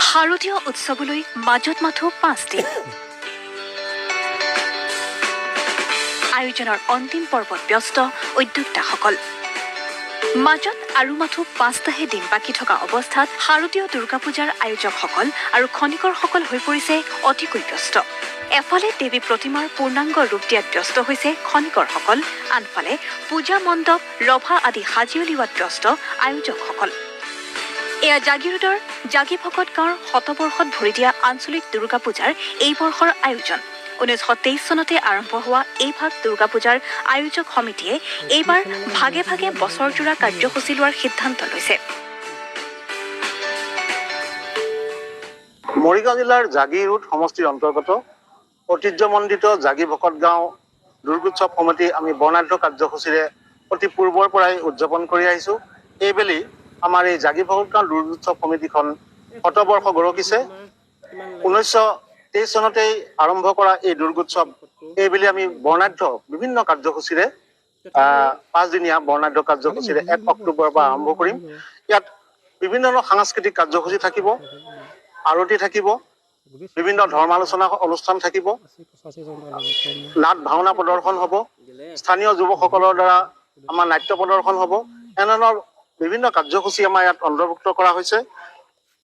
শাৰদীয় উৎসৱলৈ মাজত মাথো 5 দিন। আয়োজনৰ অন্তিম পৰ্বত ব্যস্ত উদ্যোক্তাসকল। মাজত আৰু মাথো 5টাহে দিন বাকী থকা অৱস্থাত শাৰদীয় দুৰ্গা পূজাৰ আয়োজকসকল আৰু খনিকৰসকল হৈ পৰিছে অতিকৈ ব্যস্ত। এফালে দেৱী প্ৰতিমাৰ পূৰ্ণাংগ ৰূপ দিয়াত ব্যস্ত হৈছে খনিকৰসকল, আনফালে পূজা মণ্ডপ, ৰভা আদি সাজি উলিওৱাত ব্যস্ত আয়োজকসকল। এয়া জাগিৰোডৰ জাগি ভকত গাঁৱৰ শতবৰ্ষত ভৰি দিয়া আঞ্চলিক দুৰ্গা পূজাৰ এই বৰ্ষৰ আয়োজন। 1923 চনতে আৰম্ভ হোৱা এই ভাগ দুৰ্গা পূজাৰ আয়োজক সমিতিয়ে এইবাৰ ভাগে ভাগে বছৰজোৰা কাৰ্যসূচী লোৱাৰ সিদ্ধান্ত লৈছে। মৰিগাঁও জিলাৰ জাগিৰোড সমষ্টিৰ অন্তৰ্গত ঐতিহ্যমণ্ডিত জাগি ভকত গাঁও দুৰ্গোৎসৱ সমিতি আমি বৰ্ণাঢ্য কাৰ্যসূচীৰে অতি পূৰ্বৰ পৰাই উদযাপন কৰি আহিছোঁ। এইবেলি আমাৰ এই জাগি ভকত গাঁও দুৰ্গোৎসৱ সমিতিখন শতবৰ্ষ গৰকিছে। 1923 চনতেই আৰম্ভ কৰা এই দুৰ্গোৎসৱ এইবেলি আমি বৰ্ণাঢ্য বিভিন্ন কাৰ্যসূচীৰে 5দিনীয়া বৰ্ণাঢ্য কাৰ্যসূচীৰে 1 অক্টোবৰৰ পৰা আৰম্ভ কৰিম। ইয়াত বিভিন্ন ধৰণৰ সাংস্কৃতিক কাৰ্যসূচী থাকিব, আৰতি থাকিব, বিভিন্ন ধৰ্মালোচনা অনুষ্ঠান থাকিব, নাট ভাওনা প্ৰদৰ্শন হ'ব, স্থানীয় যুৱকসকলৰ দ্বাৰা আমাৰ নাট্য প্ৰদৰ্শন হ'ব। এনেধৰণৰ বিভিন্ন কাৰ্যসূচী আমাৰ ইয়াত অন্তৰ্ভুক্ত কৰা হৈছে।